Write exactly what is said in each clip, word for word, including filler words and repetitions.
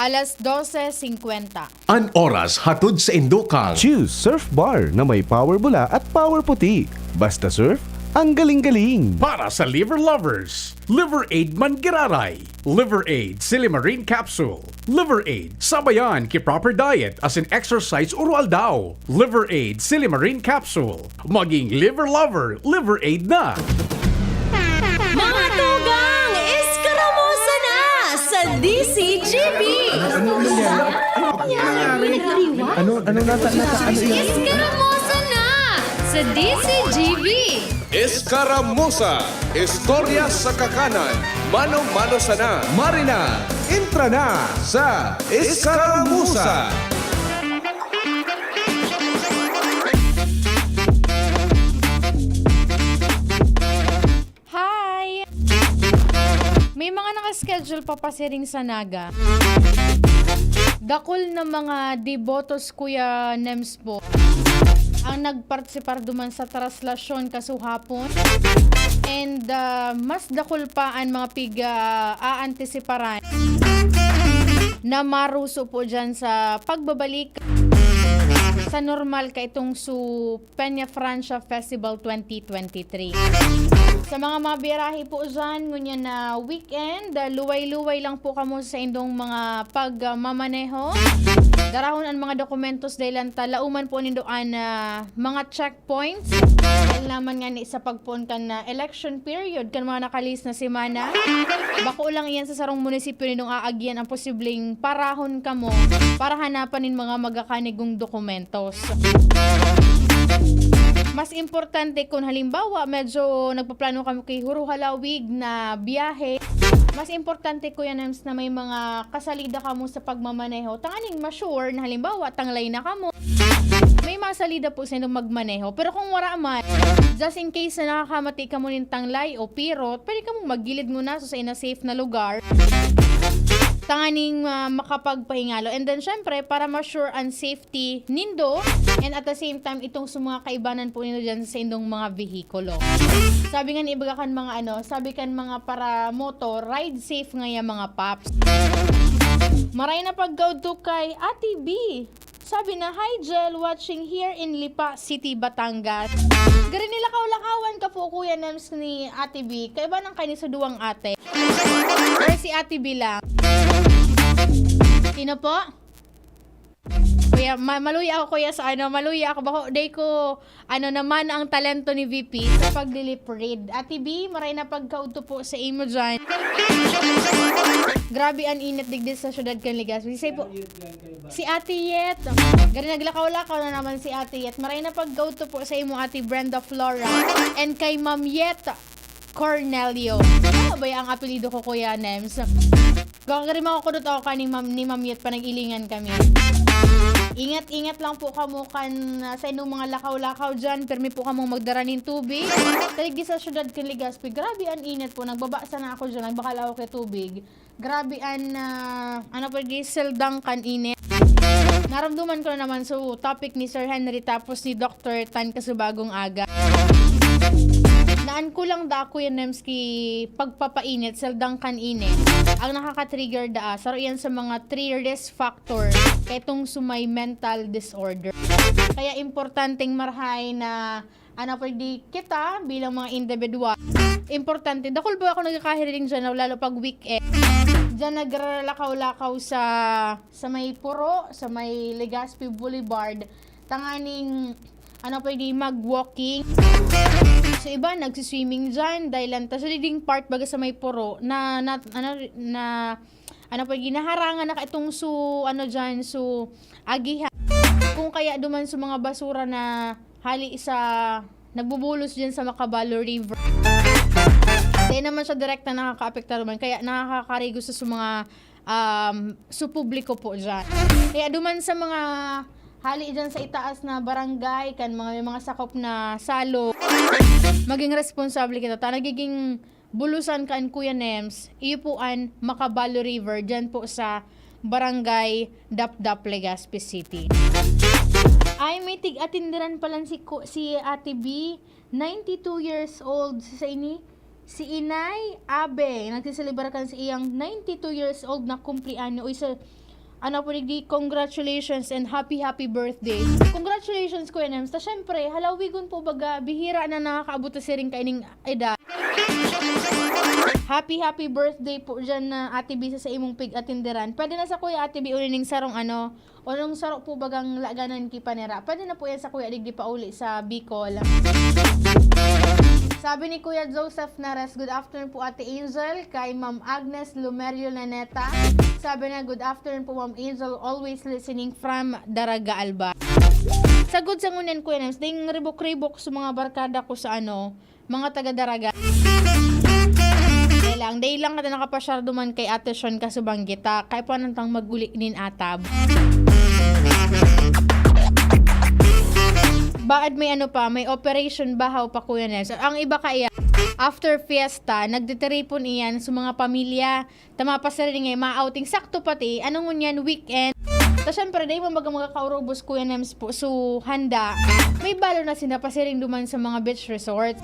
Alas dose singkwenta. An oras hatod sa Indokal. Choose Surf Bar na may power bula at power puti. Basta surf, ang galing-galing. Para sa liver lovers, Liver Aid man giraray. Liver Aid Silimarin Capsule. Liver Aid, sabayan ki proper diet asin exercise oro-aldaw. Liver Aid Silimarin Capsule. Maging liver lover, Liver Aid na. Mga tugang, eskaramusa na sa D C G B! Ano, ano nangyari? Ano, ano nata-, nata-, ano yun? Eskaramusa na sa D C G B! Eskaramusa, istorya sa kakanan, mano-mano sana. Marina, entra na sa Eskaramusa! Hi! May mga naka-schedule pa pasiring sa Naga. Dakul na mga debotos, Kuya Nems po, ang nagpartisipar duman sa traslasyon kasuhapon. And, ah, mas dakul pa an mga pig-, ah, aantisiparan na maruso po dyan sa pagbabalik sa normal kaitong su Peña Francia Festival twenty twenty-three. Sa mga mabirahe po dyan, ngunyan na weekend, ah, luway-luway lang po kamo sa indong mga pagmamaneho. Darahon an mga dokumentos dahil ang talauman po nindo an, ah, mga checkpoints. Dahil naman nga ni sa pagpoon kan, ah, election period, kan mga nakalis na semana, bako lang iyan sa sarong munisipyo nindong aagyan ang posibleng parahon kamo para hanapan nin mga magakanigong dokumentos. Mas importante kun halimbawa, medyo nagpaplano kamo ki Huro-Halawig na biyahe, mas importante, Kuya Nems, na may mga kasalida kamo sa pagmamaneho. Tanganing ma-sure na halimbawa, tanglay na kamo, may masalida po sa inyong magmaneho. Pero kung wala man, just in case na nakakamati kamo nin tanglay o pirot, pwede kamong maggilid muna sa, sa ina safe na lugar. Tanganing, ah, makapagpahingalo. And then, syempre, para ma-sure ang safety nindo, and at the same time, itong sa mga kaibanan po nindo dyan sa indong mga vehikulo. Sabi nga ni ibaga kan mga ano, sabi kan mga para motor, ride safe ngaya mga paps. Maray na pagkaudto kay Ate B. Sabi na, "Hi, Jel, watching here in Lipa City, Batangas." Gari nilakaw-lakawan ka po, Kuya Nems, ni Ate B. Kaiba nang kani sa duwang ate. Or si Ate B lang. Sino po? Kuya, ma-, maluya ako, Kuya, sa ano, maluya ako. Bako, day ko, ano naman ang talento ni V P sa pagdiliprid. Ate B, maray na pagkaudto po sa imo dyan. Grabe an init digdi sa syudad kan Legazpi. Say po, si Ate Yet. Gari naglakaw-lakaw na naman si Ate Yet. Maray na pagkaudto po sa imo, Ate Brenda Flora. And kay Ma'am Yet Cornelio. Ano ba ang apelyido ko, Kuya Nems? Gagari makakudot ako ka ni Ma'am, ni Ma'am Yet, panag-ilingan kami. Ingat-ingat lang po kamo kan, ah, sa inyong mga lakaw-lakaw dyan. Permi po kamong magdara nin tubig. Talig di sa syudad kan Legazpi. Grabe an init po. Nagbaba sana ako dyan. Nagbakal ako kay tubig. Grabe an, ah, ano po, di, seldang kan init. Naramdaman ko na naman, so, topic ni Sir Henry tapos ni Doctor Tan kasubagong aga. Naan ko lang da, Kuya Nems, ki pagpapainit, seldang kan init. Ang nakaka-trigger da, ah, saro yan sa mga three risk factor kaitong sumay mental disorder. Kaya importanteng marhay na ano, pwede kita bilang mga individual. Importante, dakul ba ako nagkakahiling dyan, lalo pag weekend. Dyan nagralakaw-lakaw sa, sa may Puro, sa may Legazpi Boulevard. Tanganing, ano, pwede mag-walking. So, iba, nagsiswimming dyan, dahil lang, tas leading part, baga sa may Puro, na, na, ano, na, ano, pwede, naharangan na ka itong su, ano dyan, su, agihan. Kung kaya duman sa mga basura na hali sa nagbubulos dyan sa Macabalo River. Di naman siya direkta nakakaapektar man, kaya nakakarigo sa, sa mga, um, sa publiko po dyan. Kaya duman sa mga hali dyan sa itaas na barangay, kan mga, may mga sakop na salo, maging responsable kita. Ta, nagiging bulusan kan Kuya Nems, iyo po an Macabalo River, dyan po sa Barangay Dapdap, Legazpi City. Ay, may tig-atindiran pala si Ku-, si Ate B, ninety-two years old. Si sa ini, si Inay Abe, nagsiselebrar kan sa iyang ninety-two years old na kumpleanyo. Uy, sa, Ano po digdi, congratulations and happy, happy birthday. Congratulations, Kuya Nems. Ta syempre, halawigon po baga, bihira na nakakaabot sa siring kaining edad. Happy, happy birthday po dyan na Ate Bisa sa imong pig-atinderan. Pwede na sa Kuya Ate Bi, uli ning sarong ano, o nung saro po bagang laganan ki panera. Pwede na po yan sa Kuya digdi pauli sa Bicol. Sabi ni Kuya Joseph Nares, "Good afternoon po, Ate Angel." Kay Ma'am Agnes Lumerio Laneta, sabi na, "Good afternoon po, Ma'am Angel. Always listening from Daraga, Alba." Sagod sa ngunyan, Kuya Nems, ding ribok-ribok sa mga barkada ko sa ano, mga taga Daraga. Kaya lang, day lang kita nakapasyar duman kay Ate Sean kasubang kita. Kaya pa nang tang mag-uli nin atab. Baad may ano pa, may operation bahaw pa, Kuya Nels. Ang iba kaya, after fiesta, nagtitiripon iyan sa mga pamilya. Tama pa sa rin nga, ma-outing. Sakto pati, ano ngunyan, weekend. Ta syempre, dahil mo baga magkakaurubos, Kuya Nems po. So, handa. May balo na sinda pasiring duman sa mga beach resort.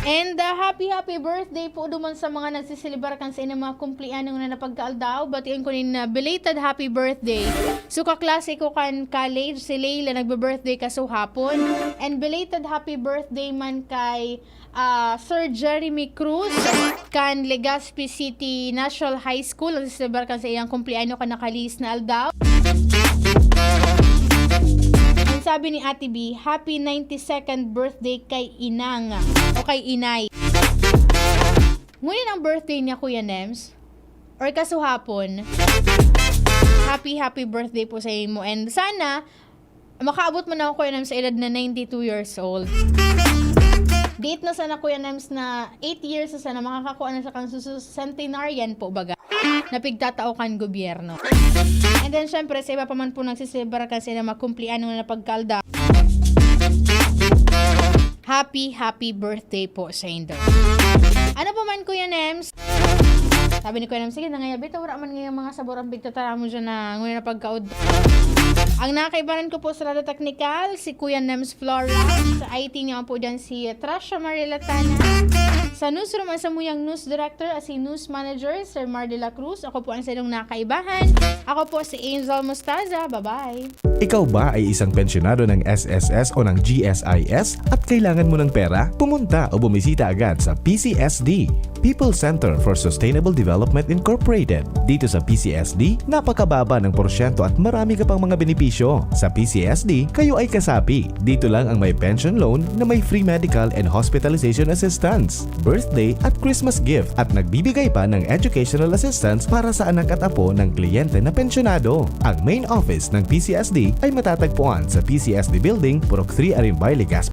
And uh, happy, happy birthday po duman sa mga nagsiselebar kan sa inyong mga kumpleaños na napagkaaldaw. Bation ko nin uh, belated happy birthday. So, kaklase ko kan college, si Leila, nagbe-birthday kasuhapon. And belated happy birthday man kay ah, Sir Jeremy Cruz kan Legazpi City National High School. Nagsiselebar kan sa iyang kumpleaños kan nakalihis na aldaw. Ang sabi ni Ate B, "Happy ninety-second birthday kay Inang o kay Inay." Ngunyan ang birthday niya, Kuya Nems? Or kasuhapon? Happy, happy birthday po sa imo. And sana, makaabot man ako, Kuya Nems, sa edad na ninety-two years old. Diit na sana, Kuya Nems, na eight years na sana, makakakuha na sa kang susu-, centenarian po, baga, na pigtatao kan gobyerno. And then, syempre, sa iba pa man po nagsiselebar kan sila mga kumpleaños na napagkalda. Happy, happy birthday po sa indo. Ano po man, Kuya Nems? Sabi ni Kuya Nems, "Sige na nga, yabi, ta wala man nga yung mga sabor ang pigtatara mo dyan na ngunyan na pagkaod." Ang nakaibanan ko po sa Radyo Technical, si Kuya Nems Flora. Sa I T niya po dyan si Trasha Marie Latana. Sa newsroom, ang samuyang news director, at si news manager, Sir Mar de la Cruz. Ako po ang sa inyong nakaibahan. Ako po si Angel Mostaza. Bye-bye. Ikaw ba ay isang pensyonado ng S S S o ng G S I S at kailangan mo ng pera? Pumunta o bumisita agad sa P C S D, People Center for Sustainable Development Incorporated. Dito sa P C S D, napakababa ng porsyento at marami ka pang mga benepisyo. Sa P C S D, kayo ay kasapi. Dito lang ang may pension loan na may free medical and hospitalization assistance, birthday at Christmas gift, at nagbibigay pa ng educational assistance para sa anak at apo ng kliyente na pensyonado. Ang main office ng P C S D ay matatagpuan sa P C S D Building, Purok three, Arimbay, Legazpi